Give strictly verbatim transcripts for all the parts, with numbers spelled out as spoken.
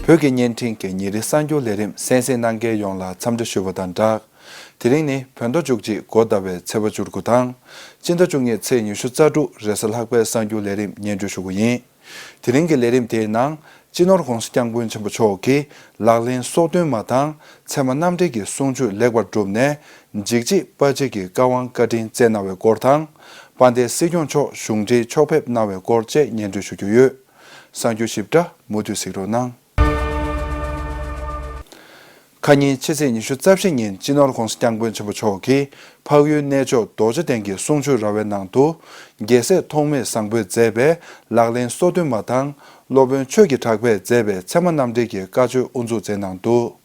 བོད་ཀྱི་བརྙན་འཕྲིན་གྱི་ཉིན་རེའི་གསར་འགྱུར་ལས་རིམ་གསན་གཟིགས་གནང་མཁན་ཡོངས་ལ་འཚམས་འདྲི་ཞུ་བ་དང་སྦྲགས། དེ་རིང་ནི་བོད་ཟླ་བཅུ་གཅིག་འགོ་ཟླ་བའི་ཚེས་པ་བཅུ་དགུ་དང་། སྤྱི་ཟླ་བཅུ་གཉིས་ཚེས་ཉི་ཤུ་རྩ་དྲུག་རེས་གཟའ་ལྷག་པའི་གསར་འགྱུར་ལས་རིམ་སྙན་སྒྲོན་ཞུ་རྒྱུ་ཡིན། དེ་རིང་གི་ལས་རིམ་དེའི་ནང་། སྤྱི་ནོར་༸གོང་ས་༸སྐྱབས་མགོན་ཆེན་པོ་མཆོག་གིས་ལག་ལེན་སོ་བདུན་མ་དང་ཚད་མ་རྣམ་འགྲེལ་གྱི་གསུང་ཆོས་ལེགས་པར་བསྒྲུབས་ནས་འཇིགས་བྱེད་དཔའ་བྱེད་ཀྱི་བཀའ་དབང་བཀའ་དྲིན་སྩལ་གནང་བའི་སྐོར་དང་། དཔལ་ལྡན་སྲིད་སྐྱོང་མཆོག་གཞུང་འབྲེལ་ཕྱོགས་ཕེབས་གནང་བའི་སྐོར་བཅས་སྙན་སྒྲོན་ཞུ་རྒྱུ་ཡོད། གསར་འགྱུར་ཞིབ་ཕྲ་མུ་མཐུད་གཟིགས་རོགས་གནང་། ཁ་ཉིན་ཕྱི་ཚེས་ཉི་ཤུ་རྩ་བཞི་ཉིན་སྤྱི་ནོར་༸གོང་ས་༸སྐྱབས་མགོན་ཆེན་པོ་མཆོག་གིས་འཕགས་ཡུལ་གནས་མཆོག་རྡོ་རྗེ་གདན་གྱི་གསུང་ཆོས་ར་བའི་ནང་དུ། རྒྱལ་སྲས་ཐོགས་མེད་བཟང་པོས་མཛད་པའི་ལག་ལེན་སོ་བདུན་མ་དང་། སློབ་དཔོན་ཆོས་ཀྱི་གྲགས་པས་མཛད་པའི་ཚད་མ་རྣམ་འགྲེལ་གྱི་བཀའ་ཆོས་དབུ་འཛུགས་མཛད་གནང་འདུག་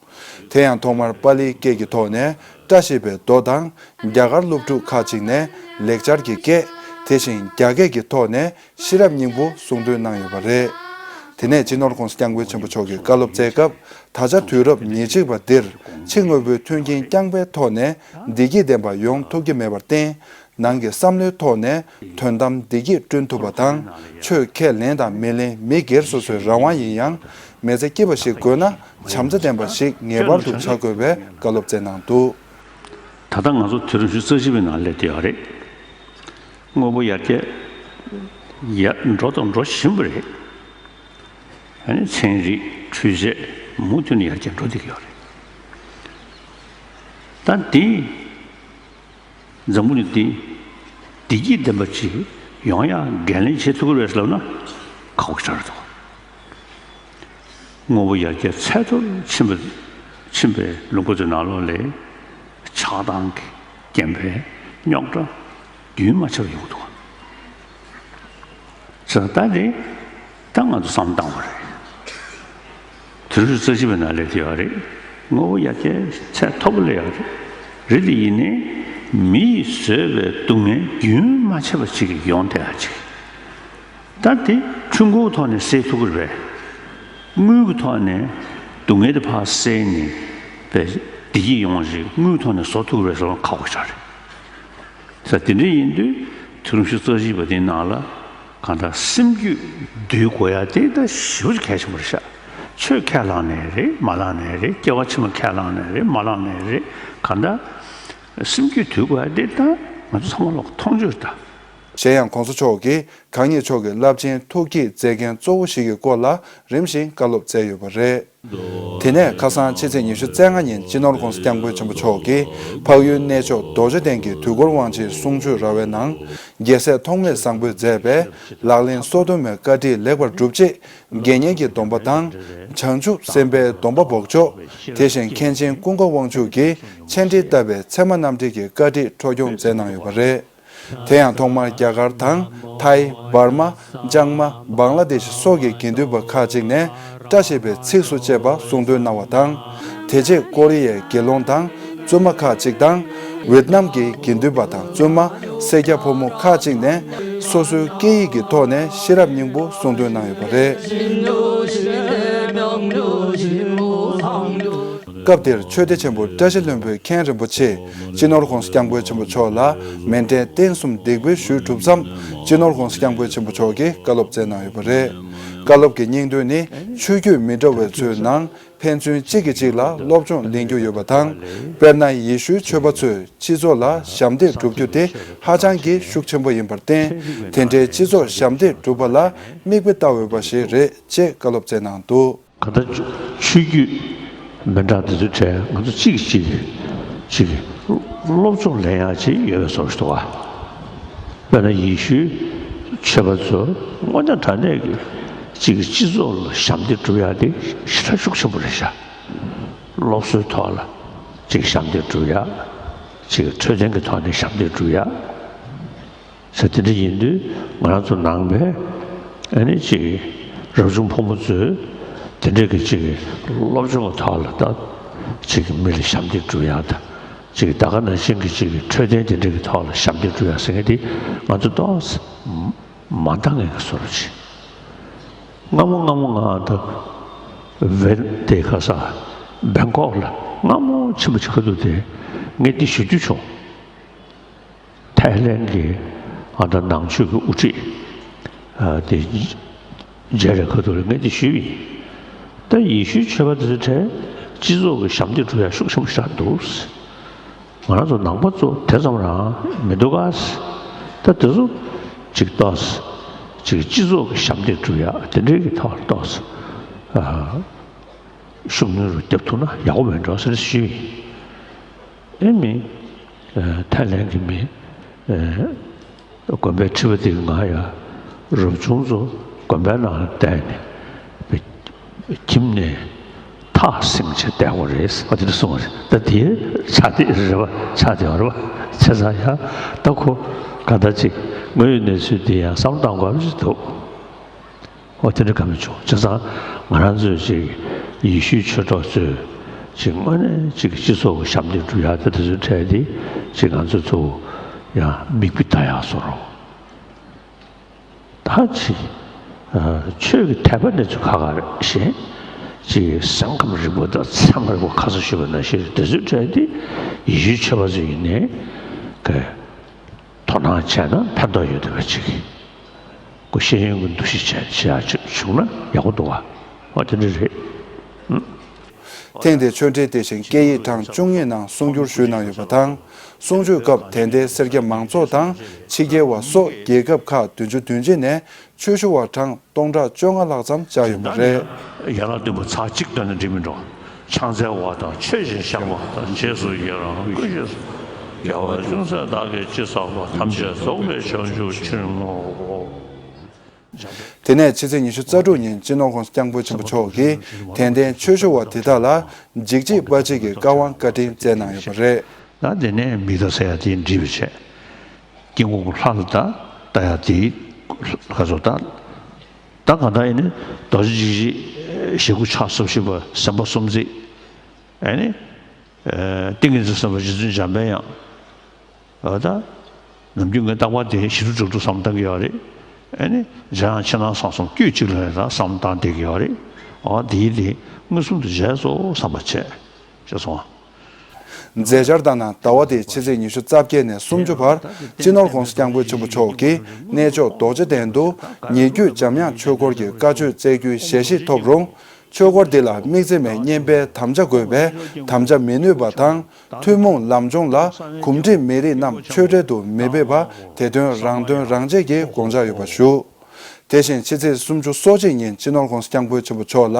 དེ་ཡང་ཐོག་མར་པཱ་ལིའི་སྐད་ཀྱི་ཐོག་ནས་བཀྲ་ཤིས་པའི་མདོ་དང་། རྒྱ་གར་སློབ་ཕྲུག་ཁག་ཅིག་ནས་ལེགས་སྦྱར་གྱི་སྐད། དེ་བཞིན་རྒྱ་སྐད་ཀྱི་ཐོག་ནས་ཤེས་རབ་སྙིང་པོ་གསུང་འདོན་གནང་ཡོད་པ་རེད། དེ་ནས་སྤྱི་ནོར་༸གོང་ས་༸སྐྱབས་མགོན་ཆེན་པོ་མཆོག་གིས་བཀའ་སློབ་སྩལ་སྐབས། ད་ཆ་དུས་རབས་ཉེར་གཅིག་པ་འདིར་ཕྱི་དངོས་པོའི་མཐུན་རྐྱེན་རྐྱང་པའི་ཐོག་ནས་བདེ་སྐྱིད་ལྡན་པ་ཡོང་ཐུབ་ཀྱི་མེད་པར་བརྟེན། ནང་གི་བསམ་བློའི་ཐོག་ནས་དོན་དམ་བདེ་སྐྱིད་བསྐྲུན་ཐུབ་པ་དང་། ཆོས་ཁས་ལེན་དང་མི་ལེན་མི་སྒེར་སོ་སོའི་རང་དབང་ཡིན་ཡང་། མི་ཚེ་སྐྱིད་པ་ཞིག་དགོས་ན་བྱམས་བརྩེ་ལྡན་པ་ཞིག་ངེས་པར་དུ་བྱ་དགོས་པའི་བཀའ་སློབ་སྩལ་གནང་འདུག་ད་ལྟ་ང་ཚོ་དུས་རབས་ཉི་ཤུ་རྩ་བཞི་པའི་ནང་སླེབས་བསྡད་ཡོད་རེད། དངོས་པོ་ཡར་རྒྱས་ཡར་འགྲོ་དང་འགྲོ་བཞིན་པ་རེད། ཨ་ནི་ཚན་རིག་འཕྲུལ་ཆས་མུ་མཐུད་ནས་ཡར་རྒྱས་འགྲོ་བསྡད་ཀྱི་ཡོད་རེད། ད་འདི། འཛམ་བུ་གླིང་འདི་བདེ་སྐྱིད་ལྡན་པ་ཅིག་ཡོང་ཡ་འགན་ལེན་བྱེད་ཐུབ་ཀྱི་རེད་ཟེར་ལབ་ན་ཁག་པོ་ཞིག་རེད་འདུག་དངོས་པོ་ཡར་རྒྱས་ཚད་མཐོར་ཕྱིན་པ་ཕྱིན་པའི་ལུང་པ་ཚོའི་ནང་ལོགས་ལ་ཆགས་སྡང་གི་རྐྱེན་པས་རྙོག་དྲ་རྒྱུན་མ་ཆད་པ་ཡོང་གི་འདུག་ཟེར་ད་དེ། ད་ང་ཚོ་བསམ་བློ་བཏང་བ་རེད། དུས་རབས་རྩ་བཞི་པའི་ནང་སླེབས་བསྡད་ཡོད་རེད། དངོས་པོ་ཡར་རྒྱས་ཚད་མཐོ་པོ་སླེབས་ཡོད་རེད། རེད་དེ་ཡིན་ནའི་མི་ཡིས་བཟོས་པའི་སྡུག་བསྔལ་རྒྱུན་མ་ཆད་པ་ཅིག་ཡོང་བསྡད་ཡ་ཅིག་ད་དེ་འཕྲུལ་འཁོར་ཐོག་ནས་སེལ་ཐུབ་ཀྱི་རེད་པས། དངུལ་གྱི་ཐོག་ནས་སྡུག་བསྔལ་དེ་ཕར་སེལ་ནས་པའི་བདེ་སྐྱིད་ཡོང་བ་ཞིག་དངུལ་ཐོག་ནས་བཟོ་ཐུབ་ཀྱི་རེད་ཟེར་བ་ཁག་པོ་ཞིག་རེད། ས་དེ་འདྲ་ཡིན་དུས་དུས་རབས་ཉི་ཤུ་རྩ་བཞི་པ་དེའི་ནང་ལ་གང་ལྟར་སེམས་རྒྱུད་འདུལ་དགོས་ཡ་དེ་ད་ཞེ་པོ་ཅིག་གལ་ཆེན་པོ་རེད་ཤག་ཆོས་ཁས་བླངས་ནའི་རེད་མ་བླངས་ནའི་རེད། སྐྱེ་བ་ཕྱི་མ་ཁས་བླངས་ནའི་རེད་མ་བླངས་ནའི་རེད། གང་ལྟར་སེམས་རྒྱུད་འདུལ་དགོས་ཡ་དེ་ད་ང་ཚོ་ཚང་མ་ལོག་མཐོང་ཆོས་རེད་ད། གཞན་ཡང་༸གོང་ས་མཆོག་གིས་གང་ཉིད་མཆོག་གི་རླབས་ཆེན་ཐུགས་བསྐྱེད་མཛད་འགན་གཙོ་བོ་ཞིག་གི་སྐོར་ལ་རིམ་བཞིན་བཀའ་སློབ་སྩལ་ཡོད་པ་རེད། དེ་ནས་ཁ་སང་ཕྱི་ཚེས་ཉི་ཤུ་རྩ་ལྔ་ཉིན་སྤྱི་ནོར་༸གོང་ས་༸སྐྱབས་མགོན་ཆེན་པོ་མཆོག་གིས་འཕགས་ཡུལ་གནས་མཆོག་རྡོ་རྗེ་གདན་གྱི་དུས་འཁོར་དབང་ཆེན་གསུང་ཆོས་ར་བའི་ནང་། རྒྱལ་སྲས་ཐོགས་མེད་བཟང་པོས་མཛད་པའི་ལག་ལེན་སོ་བདུན་མའི་བཀའ་ཁྲིད་ལེགས་པར་བསྒྲུབས་རྗེས། དགེ་བསྙེན་གྱི་སྡོམ་པ་དང་། བྱང་ཆུབ་སེམས་དཔའི་སྡོམ་པ་འབོགས་ཆོག་དེ་བཞིན་མཁན་ཆེན་ཀུན་དགའ་དབང་ཕྱུག་གིས་མཆན་ཁྲིད་བཏབ་པའི་ཚད་མ་རྣམ་འགྲེལ་གྱི་བཀའ་ཁྲིད་འཕྲོ་སྐྱོང་མཛད་གནང་ཡོད་པ་རེད། དེ་ཡང་ཐོག་མར་རྒྱ་གར་དང་། ཐའི། འབར་མ། ལྕང་མ། བང་ལ་དེ་ཤི་སོགས་ཀྱི་དགེ་འདུན་པ་ཁག་ཅིག་ནས་བཀྲ་ཤིས་པའི་ཚིགས་སུ་བཅད་པ་གསུང་འདོན་གནང་བ་དང་། དེ་རྗེས་ཀོ་རི་ཡའི་དགེ་སློང་དང་བཙུན་མ་ཁག་ཅིག་དང་། ཝེད་ནམ་གྱི་དགེ་འདུན་པ་དང་བཙུན་མ། སེར་སྐྱ་ཕོ་མོ་ཁག་ཅིག་ནས་སོ་སོའི་སྐད་ཡིག་གི་ཐོག་ནས་ཤེས་རབ་སྙིང་པོ་གསུང་འདོན་གནང་ཡོད་པ་རེད། སྐབས་དེར་ཆོས་སྡེ་ཆེན་པོ་བཀྲ་ཤིས་ལྷུན་པོའི་མཁན་རིན་པོ་ཆེས་སྤྱི་ནོར་༸གོང་ས་༸སྐྱབས་མགོན་ཆེན་པོ་མཆོག་ལ་མཎྜལ་རྟེན་གསུམ་འདེགས་འབུལ་ཞུས་གྲུབ་མཚམས། སྤྱི་ནོར་༸གོང་ས་༸སྐྱབས་མགོན་ཆེན་པོ་མཆོག་གིས་བཀའ་སློབ་སྩལ་གནང་ཡོད་པ་རེད། བཀའ་སློབ་ཀྱི་སྙིང་དོན་ནི་ཆོས་བརྒྱུད་མི་འདྲ་བའི་ཚོའི་ནང་ཕན་ཚུན་གཅིག་གིས་གཅིག་ལ་སློབ་སྦྱོང་ལེན་རྒྱུ་ཡོད་པ་དང་། དཔེར་ན་ཡེ་ཤུའི་ཆོས་པ་ཚོས་སྤྱི་ཚོགས་ལ་ཞབས་འདེགས་སྒྲུབ་རྒྱུ་དེ་ཧ་ཅང་གི་ཤུགས་ཆེན་པོ་ཡིན་པར་བརྟེན། དེ་འདྲའི་སྤྱི་ཚོགས་ཞབས་འདེགས་སྒྲུབ་པ་ལ་མིག་དཔེ་ལྟ་འོས་པ་ཞིག་རེད་ཅེས་བཀའ་སློབ་སྩལ་གནང་འདུག་གང་ལྟར་ཆོས་བརྒྱུད་མི་འདྲ་འདི་ཚོའི་གྲས་ང་ཚོ་གཅིག་གིས་གཅིག་གཅིག་གིས་སློབ་སྦྱོང་ལེན་ཡག་ཅིག་ཡོད་པའི་བཟོ་ཞིག་འདུག་ག་དཔེར་ན་ཡེ་ཤུའི་ཆོས་པ་ཚོ་དངོས་གནས་དྲང་གནས་ཀྱི་གཅིག་གིས་སྤྱི་ཚོགས་ལ་ཞབས་འདེགས་སྒྲུབ་ཡག་དེ་ཞེ་དྲག་ཤུགས་ཆེན་པོ་རེད་ཤག་སློབ་གསོའི་ཐོག་ལ་གཅིག་ཞབས་འདེགས་སྒྲུབ་ཡག་གཅིག་འཕྲོད་བསྟེན་གྱི་ཐོག་ནས་ཞབས་འདེགས་སྒྲུབ་ཡག་ས་དེ་འདྲ་ཡིན་དུས་ང་རང་ཚོ་ནང་པའི་ཨ་ནི་ཅིག་རབ་བྱུང་ཕོ་མོ་ཚོས་དེ་འདྲའི་གི་ཅིག་སློབ་སྦྱོང་གི་ཐོག་ལ་ད་ཅིག་མི་ལ་ཞབས་འདེགས་སྒྲུབ་ཡག་དང་ཅིག་ད་ག་ནང་བཞིན་གི་ཅིག་འཕྲོད་བསྟེན་དེ་འདྲའི་གི་ཐོག་ལ་ཞབས་འདེགས་སྒྲུབ་ཡག་ཟེར་མཁན་དེ་ང་ཚོ་ཏོག་ཙམ་མ་འདང་ངེས་ཀྱི་བཟོ་འདྲ་ཅིག་སྔ་མོ་སྔ་མོ་ང་ད་ཝེན་དེ་ཁ་ས་བེང་ཀོག་ལ་སྔ་མོ་ཕྱིན་པ་ཅིག་ཁ་ཐུག་དེ་ངས་འདི་ཞུ་རྒྱུ་བྱུང་། ཐའི་ལེན་གྱི་ཨ་ད་ནང་ཆོས་ཀྱི་དབུ་ཁྲིད་ཨ་དེ་མཇལ་བའི་ཁ་ཐུག་ལ་ངས་དེ་ཞུས་པ་ཡིན། ད་ཡེ་ཤུའི་ཆོས་པ་དེ་ཚོའི་གྲས་སྤྱི་ཚོགས་ཀྱི་ཞབས་འདེགས་སྒྲུབ་ཡ་ཤུགས་ཆེན་པོ་ཞིག་འདུག། ང་རང་ཚོ་ནང་པ་ཚོ་དེ་ཙམ་རང་མི་འདུག་ག། ད་དེ་ཚོ་ཅིག་ཏོག་ཙམ་ཅིག་སྤྱི་ཚོགས་ཀྱི་ཞབས་འདེགས་སྒྲུབ་ཡ་དེ་འདྲའི་གི་ཐོག་ཏོག་ཙམ་ཨ་ཤུགས་སྣོན་རུ་བརྒྱབ་ཐུབ་ན་ཡག་པོ་མེད་འགྲོ་ཟེར་ཞུས། ཨེ་མི་ཐའི་ལན་གྱི་མི་དགོན་པའི་ཁྲི་པ་དེ་གི་ང་ཡ་རབ་བྱུང་ཚོ་དགོན་པའི་ནང་ལ་བསྡད་ནས་ཁྱིམ་ནས་ཐག་སྲིང་བྱས་བསྡད་དགོས་རེད་ཟེར་བ་དེ་འདྲ་གསུངས་པ་རེད། ད་དེ་ཆ་དེ་རེད་བ། ཆ་དེ་བ་རེད་བ། བྱས་ཙང་ཡ་ད་ཁོ་ག་ད་ཅིག་དངོས་ཡོད་གནས་ཚུལ་དེ་ཡང་བསམ་བློ་གཏོང་དགོས་ཀྱི་འདུག། ཨོ་དེ་འདྲ་ག་མི་བྱུང་། བྱས་ཙང་ང་རང་ཚོས་ཅིག་ཡེ་ཤུའི་ཆོས་གྲོགས་ཚོས་ཅིག་དངོས་གནས་ཅིག་སྤྱི་ཚོགས་ཀྱི་ཞབས་འདེགས་སྒྲུབ་ཡག་དེ་དེ་ཚོའི་གྲས་དེ་ཅིག་ང་ཚོ་ཚོ་ཡང་མིག་དཔེ་ལྟ་ཡག་བཟོ་རོགས། ད་ཅིག་ཆོས་ཀྱི་དད་པ་གནས་ཚུལ་ཁག་ཁག་རེད་ཞེས་ཅིག་སེམས་ཁམས་རིག་པ་དང་ཚད་མ་རིག་པ་ཁ་སང་ཞུས་པ་ནང་བཞིན་དེ་ཚོའི་གྲས་དེ་ཡེ་ཤུའི་ཆོས་པ་ཚོ་ཡིན་ནའི་ག་དོ་སྣང་བྱས་ན་ཕན་ཐོགས་ཡོད་བསྡད་པ་ཅིག་གོ། ཤེས་ཡོན་གྱི་འདུ་ཤེས་བྱས་བྱས་ཡག་ཅིག་བྱུང་ན་ཡག་པོ་འདུག་བ། ཨོ་དེ་འདྲ་རེད། ཐེངས་འདིའི་ཆོས་འབྲེལ་དེ་བཞིན་སྐད་ཡིག་གྲངས་བཅུ་གཉིས་ནང་གསུང་སྒྱུར་ཞུས་གནང་ཡོད་པ་དང་། གསུང་ཆོས་སྐབས་དད་ལྡན་སེར་སྐྱ་མང་ཚོགས་དང་ཕྱི་རྒྱལ་བ་སོགས་རྒྱལ་ཁབ་ཁག་བདུན་ཅུ་དོན་གཅིག་ནས་ཆོས་ཞུ་བ་གྲངས་སྟོང་ཕྲག་བཅོ་ལྔ་ལྷག་ཙམ་བཅར་ཡོད་པ་རེད། ཡན་ལག་བདུན་པ་ཚར་གཅིག་བཏོན་ན་འགྲིག་མི་འགྲོ། ཕྱག་འཚལ་བ་དང་མཆོད་ཅིང་བཤགས་པ་དང་རྗེས་སུ་ཡི་རང་བསྐུལ་ཞིང་གསོལ། དགེ་བ་ཅུང་ཟད་བདག་གིས་ཅི་བསགས་པ་ཐམས་ཅད་རྫོགས་པའི་བྱང་ཆུབ་ཕྱིར་བསྔོའོ། དེ་ནས་ཕྱི་ཚེས་ཉི་ཤུ་རྩ་དྲུག་ཉིན་སྤྱི་ནོར་༸གོང་ས་༸སྐྱབས་མགོན་ཆེན་པོ་མཆོག་གིས་དད་ལྡན་ཆོས་ཞུ་བ་དེ་དག་ལ་འཇིགས་བྱེད་དཔའ་བྱེད་ཀྱི་བཀའ་དབང་བཀའ་དྲིན་སྩལ་གནང་ཡོད་པ་རེད། ད་དེ་ནས་མིག་ལྟ་ཟེར་ཡ་དེ་འགྲིག་པ་བྱས། དཀྱིལ་འཁོར་གྱི་ལྷ་ལ་ད་ལྟ་ཡ་དེའི་ཁ་སོ་ད། ད་གང་ལྟར་ཡིན་ནི་རྡོ་རྗེ་འཇིགས་བྱེད་ཞེ་དགུ་ཕྱག་སོ་བཞི་པ་སེམས་དཔའ་གསུམ་བརྩེགས། ཨེ་ནི། ཏིང་ངེ་འཛིན་སེམས་དཔའ་རྗེ་བཙུན་འཇམ་དཔལ་དབྱངས། ཨ་ད། ནམ་རྒྱུན་ངས་རྟག་པར་དེ་ཞི་ཁྲོ་དྲུག་ཏུ་བསམ་བཏང་གི་ཡོད་རེད། ཨེ་ནི། འཇམ་དབྱངས་ཕྱི་ནང་གསང་གསུམ་དཀྱུས་གཅིག་ལ་ཡང་ད་བསམ་བཏང་བསྡད་ཀྱི་ཡོད་རེད། ཨ་དེའི་དེ་མངོན་སུམ་དུ་མཇལ་སོང་བསམ་པ་བྱས། ཅེས་གསུངས། མཛད་འཆར་ལྟར་ན་ཟླ་བ་འདིའི་ཕྱི་ཚེས་ཉི་ཤུ་རྩ་བརྒྱད་ནས་སུམ་ཅུ་བར་སྤྱི་ནོར་༸གོང་ས་༸སྐྱབས་མགོན་ཆེན་པོ་མཆོག་གིས་གནས་མཆོག་རྡོ་རྗེ་གདན་དུ་ཉེ་བརྒྱུད་འཇམ་དབྱངས་ཆོས་འཁོར་གྱི་བཀའ་ཆོས་སྩལ་རྒྱུའི་ཞལ་བཞེས་ཐོབ་རུང་། ཆོས་འཁོར་འདི་ལ་དམིགས་བརྩེ་མའི་བསྙེན་པའི་དམ་བཅའ་དགོས་པས་དམ་བཅའ་མི་ནུས་པ་དང་། ཐུན་མོང་ལམ་སྦྱོང་ལ་གོམས་འདྲིས་མེད་རིགས་རྣམས་ཆོས་འབྲེལ་དུ་མི་འབད་པ་དེ་དོན་རང་དོན་རང་གཅེས་ཀྱི་དགོངས་འཆར་ཡོད་པ་ཞུ། དེ་བཞིན་ཕྱི་ཚེས་སུམ་ཅུ་སོ་གཅིག་ཉིན་སྤྱི་ནོར་༸གོང་ས་༸སྐྱབས་མགོན་ཆེན་པོ་མཆོག་ལ་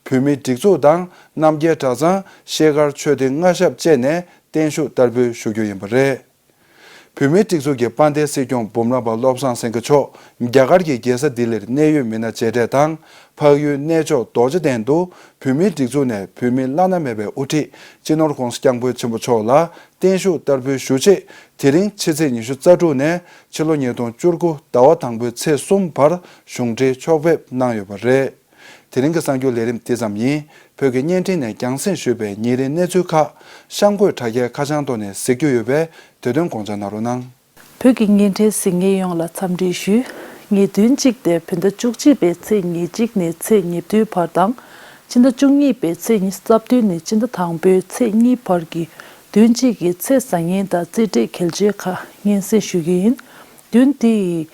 བོད་མིའི་སྒྲིག་འཛུགས་དང་རྣམ་རྒྱལ་གྲྭ་ཚང་ཤེལ་དཀར་ཆོས་སྡེ་མངའ་ཞབས་བཅས་ནས་བརྟན་བཞུགས་བསྟར་འབུལ་ཞུ་རྒྱུ་ཡིན་པ་རེད། བོད་མིའི་སྒྲིག་འཛུགས་ཀྱི་དཔལ་ལྡན་སྲིད་སྐྱོང་འབུམ་རམས་པ་བློ་བཟང་སེང་གེ་མཆོག་རྒྱ་གར་གྱི་རྒྱལ་ས་ལྡི་ལིར་གནད་ཡོད་མི་སྣ་མཇལ་འཕྲད་དང་། འཕགས་ཡུལ་གནས་མཆོག་རྡོ་རྗེ་གདན་དུ་བོད་མིའི་སྒྲིག་འཛུགས་ནས་བོད་མིའི་བླ་ན་མེད་པའི་དབུ་ཁྲིད་སྤྱི་ནོར་༸གོང་ས་༸སྐྱབས་མགོན་ཆེན་པོ་མཆོག་ལ་བརྟན་བཞུགས་བསྟར་འབུལ་ཞུ་ཆེད། དེ་རིང་ཕྱི་ཚེས་ཉི་ཤུ་རྩ་དྲུག་ནས་ཕྱི་ལོ་ཉིས་སྟོང་བཅུ་དགུ་ཟླ་བ་དང་པོའི་ཚེས་གསུམ་བར་གཞུང་འབྲེལ་ཕྱོགས་ཕེབས་གནང་ཡོད་པ་རེད། དེ་རིང་གི་གསར་འགྱུར་ལས་རིམ་འདི་ཙམ་ཡིན། བོད་ཀྱི་བརྙན་འཕྲིན་ནས་རྒྱང་སྲིང་ཞུས་པའི་ཉིན་རེའི་གནས་ཚུལ་ཁག་གཤམ་འཁོད་དྲ་རྒྱའི་ཁ་བྱང་ཐོག་ནས་གཟིགས་རྒྱུ་ཡོད་པས་དེ་དོན་དགོངས་འཇགས་གནང་རོགས་གནང་། བོད་ཀྱི་བརྙན་འཕྲིན་གཟིགས་མཁན་ཡོངས་ལ་འཚམས་འདྲི་ཞུ། ཉིས་བདུན་གཅིག་སྟེ་བོད་ཟླ་བཅུ་གཅིག་པའི་ཚེས་ཉེར་གཅིག་ནས་ཚེས་ཉེར་བདུན་བར་དང་། སྤྱི་ཟླ་བཅུ་གཉིས་པའི་ཚེས་ཉི་ཤུ་རྩ་བདུན་ནས་སྤྱི་ཟླ་དང་པོའི་ཚེས་གཉིས་བར་གྱི་བདུན་གཅིག་གི་ཚེས་བཟང་ངན་དང་རྩིས་འབྲས་གལ་ཆེ་ཁག་སྙན་སེང་ཞུ་གི་ཡིན། བདུན་འདི་ཡི་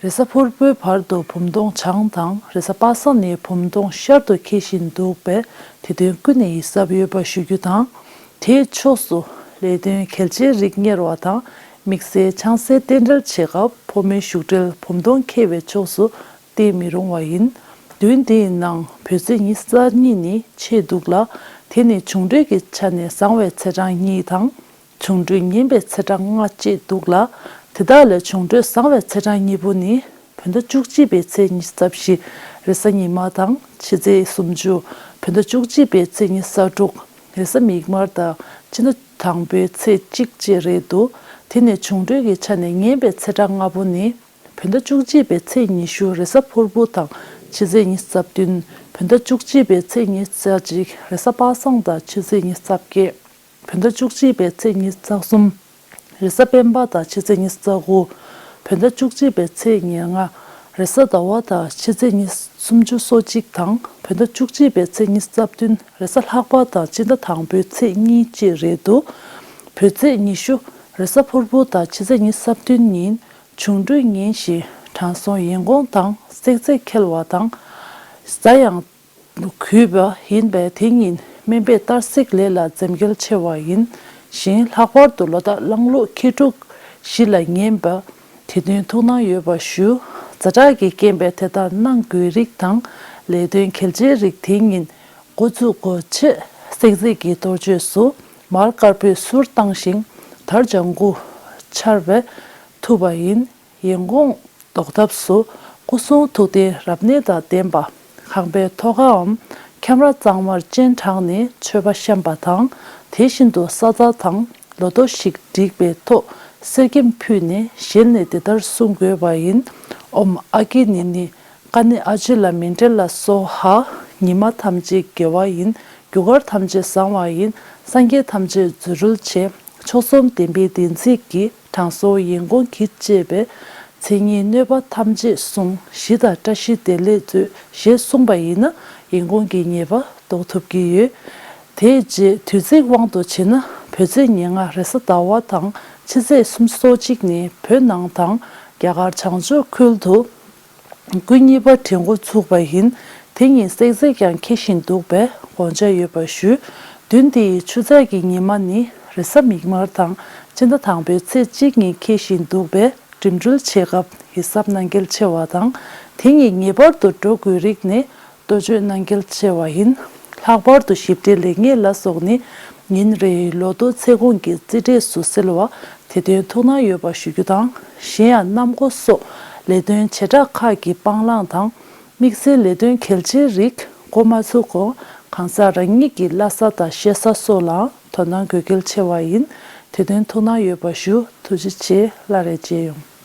རེས་གཟའ་ཕུར་བུའི་བར་དུ་བུམ་སྟོང་བྱང་དང་རེས་གཟའ་པ་སངས་ནས་བུམ་སྟོང་ཤར་དུ་འཁེལ་བཞིན་འདུག་པས་དེ་དོན་ཀུན་ནས་ཡིད་གཟབ་ཡོད་པ་ཞུ་རྒྱུ་དང་། དེའི་ཕྱོགས་སུ་ལས་དོན་གལ་ཆེའི་རིགས་གཉེར་བ་དང་དམིགས་བསལ་ཆང་སའི་རྟེན་འབྲེལ་ཆེ་སྐབས་ཕོ་མོའི་བཞུགས་གྲལ་བུམ་སྟོང་འཁེལ་བའི་ཕྱོགས་སུ་བསྟན་མི་རུང་བ་ཡིན། བདུན་འདིའི་ནང་བོད་ཚེས་ཉི་ཤུ་རྩ་གཉིས་ནི་ཆེས་སྡུག་ལ། དེ་ནི་འབྱུང་འཕྲོད་ཀྱི་ཆ་ནས་བཟང་བའི་ཚེས་གྲངས་གཉིས་དང་། འབྱུང་འཕྲོད་ངན་པའི་ཚེས་གྲངས་ལྔ་བཅས་འདུག་ལ། དེ་དག་ལས་འབྱུང་འཕྲོད་བཟང་བའི་ཚེས་གྲངས་གཉིས་པོ་ནི་བོད་ཟླ་བཅུ་གཅིག་པའི་ཚེས་ཉི་ཤུ་རྩ་བཞི་རེས་གཟའ་ཉི་མ་དང་ཕྱི་ཚེས་སུམ་ཅུ། བོད་ཟླ་བཅུ་གཅིག་པའི་ཚེས་ཉི་ཤུ་རྩ་དྲུག་རེས་གཟའ་མིག་དམར་དང་ཕྱི་ཟླ་དང་པོའི་ཚེས་གཅིག་བཅས་རེད་འདུག་དེ་ནས་འབྱུང་འཕྲོད་ཀྱི་ཆ་ནས་ངན་པའི་ཚེས་གྲངས་ལྔ་པོ་ནི། བོད་ཟླ་བཅུ་གཅིག་པའི་ཚེས་ཉི་ཤུ་རེས་གཟའ་ཕུར་བུ་དང་ཕྱི་ཚེས་ཉི་ཤུ་རྩ་བདུན། བོད་ཟླ་བཅུ་གཅིག་པའི་ཚེས་ཉི་ཤུ་རྩ་གཅིག་རེས་གཟའ་པ་སངས་དང་ཕྱི་ཚེས་ཉི་ཤུ་རྩ་བརྒྱད། བོད་ཟླ་བཅུ་གཅིག་པའི་ཚེས་ཉི་ཤུ་རྩ་གསུམ། རེས་གཟའ་སྤེན་པ་དང་ཕྱི་ཚེས་ཉི་ཤུ་རྩ་དགུ། བོད་ཟླ་བཅུ་གཅིག་པའི་ཚེས་ཉེར་ལྔ། རེས་གཟའ་ཟླ་བ་དང་ཕྱི་ཚེས་ཉི་ཤུ་སུམ་ཅུ་སོ་གཅིག་དང་བོད་ཟླ་བཅུ་གཅིག་པའི་ཚེས་ཉི་ཤུ་རྩ་བདུན་རེས་གཟའ་ལྷག་པ་དང་སྤྱི་ཟླ་དང་པོའི་ཚེས་གཉིས་བཅས་རེད་འདུག་བོད་ཚེས་ཉི་ཤུ་རེས་གཟའ་ཕུར་བུ་དང་ཕྱི་ཚེས་ཉི་ཤུ་རྩ་བདུན་ཉིན་འབྱུང་འཕྲོད་ངན་ཞིང་དྲང་སྲོང་ཡིན་དགོངས་དང་བསྲེག་རྫས་འཁེལ་བ་དང་། གཟའ་ཡང་ གུས་པ་ཡིན་པས། དེ་ཉིན་སྨན་པས་གཏར་གཟིགས་ལས་ལ་འཛེམ་གེལ་ཆེ་བ་ཡིན་ཞིང་། ལྷག་པར་དུ་ལོ་རྟགས་གླང་ལུག་ཁྱི་ཕྲུག་གཞི་ལ་ངན་པ། དེ་དོན་ཐུགས་སྣང་ཡོད་པ་ཞུ། ཛ་དྲག་གི་རྐྱེན་པས་དེ་ལྟར་གནང་དགོས་རིགས་དང་། ལས་དོན་གལ་ཆེའི་རིགས་དེ་ཉིན་འགོ་བཙུགས་སྒོ་ཕྱེ་སྲེག་རྫས་ཀྱི་གཏོར་མཆོད་སུ་མར་དཀར་པོའི་གསུར་བཏང་ཞིང་། དར་ལྗང་གུ་འཕྱར་བས་ཐུབ་པ་ཡིན། ཡིན་གོང་ཟློག་ཐབས་སུ་སྐུ་གསུང་ཐུགས་རྟེན་རབ་གནས་དང་ལྡན་པ། ཁང་པའི་ཐོག་ཁའམ་ཁྱམས་ར་གཙང་མར་སྤྱན་དྲངས་ནས་མཆོད་པ་བཤམས་པ་དང་། དེ་བཞིན་དུ་ས་བདག་དང་ལོ་ཐོ་ཞིག་བསྒྲིགས་པའི་ཐོག་གསེར་སྐྱེམས་ཕུལ་ནས་ཞལ་ནས་འདི་ལྟར་གསུང་དགོས་པ་ཡིན། ཨོཾ་ཨ་ཀི་ནི་ནི་ཀ་ནི་ཨ་ཇི་ལ་མིན་ཏྲེ་ལ་སྭཱ་ཧཱ། ཉི་མ་ཐམས་ཅད་དགེ་བ་ཡིན། རྒྱུ་སྐར་ཐམས་ཅད་བཟང་བ་ཡིན། སངས་རྒྱས་ཐམས་ཅད་རྫུ་འཕྲུལ་ཆེ། མཆོག་གསུམ་བདེན་པའི་བདེན་ཚིག་གི་དྲང་སྲོང་ཡིན་གོང་གིས་བཅས་པའི་མཚན་ཉིད་གནོད་པ་ཐམས་ཅད་བསྲུང་། ཞི་དང་བཀྲ་ཤིས་བདེ་ལེགས་མཛོད། ཞེས་གསུངས་པ་ཡིན་ན། ཡིན་གོང་གི་ཉེས་པ་ཟློག་ཐུབ་ཀྱི་ཡོད། དེའི་རྗེས་དུས་ཚིགས་དབང་དུ་བྱས་ན། བོད་ཚེས་ཉེར་ལྔ་རེས་གཟའ་ཟླ་བ་དང་ཕྱི་ཚེས་སོ་གཅིག་ནི་བོད་ནང་དང་རྒྱ་གར་བྱང་ཕྱོགས་ཁུལ་དུ་སྐུ་གཉིས་པ་འགྲེང་བུ་ཚུགས་པ་ཡིན། དེ་ཉིན་སྲེག་རྫས་ཀྱང་འཁེལ་བཞིན་འདུག་པས་དགོངས་འཇགས་ཡོད་པ་ཞུ། བདུན་འདི་ཡི་ཆུ་ཚོད་ཀྱི་ཉི་མ་ནི་རེས་གཟའ་མིག་དམར་དང་སྤྱི་ཟླ་དང་པོའི་ཚེས་གཅིག་ཉིན་འཁེལ་བཞིན་འདུག་པས་འགྲིམ་འགྲུལ་བྱེད་སྐབས་ཡིད་གཟབ་གནང་གལ་ཆེ་བ་དང་། དེ་ཉིན་ངེས་པར་དུ་འགྲོ་དགོས་རིགས་ནི་གཏོ་བཅོས་གནང་གལ་ཆེ་བ་ཡིན། ལྷག་པར་དུ་ཞིབ་ཕྲའི་ལེགས་ཉེས་ལ་སོགས་ནི་ཉིན་རེའི་ལོ་ཐོ་ཚེ་གོང་གི་རྩིས་འབྲས་སུ་གསལ་བ། དེ་དོན་ཐུགས་སྣང་ཡོད་པ་ཞུ་རྒྱུ་དང་། གཞན་ཡང་གནམ་སྒོ་སོགས་ལས་དོན་བྱེ་བྲག་ཁག་གི་སྤང་བླང་དང་། དམིགས་བསལ་ལས་དོན་གལ་ཆེའི་རིགས་འགོ་མ་ཚུགས་གོང་གང་ཟག་རང་ཉིད་ཀྱི་བླ་གཟའ་དང་གཤེད་གཟའ་སོགས་ལའང་དོ་སྣང་དགོས་གལ་ཆེ་བ་ཡིན། དེ་དོན་ཐུགས་སྣང་ཡོད་པ་ཞུ། ཐུགས་རྗེ་ཆེ། སླར་ཡང་མཇལ་ཡོང་།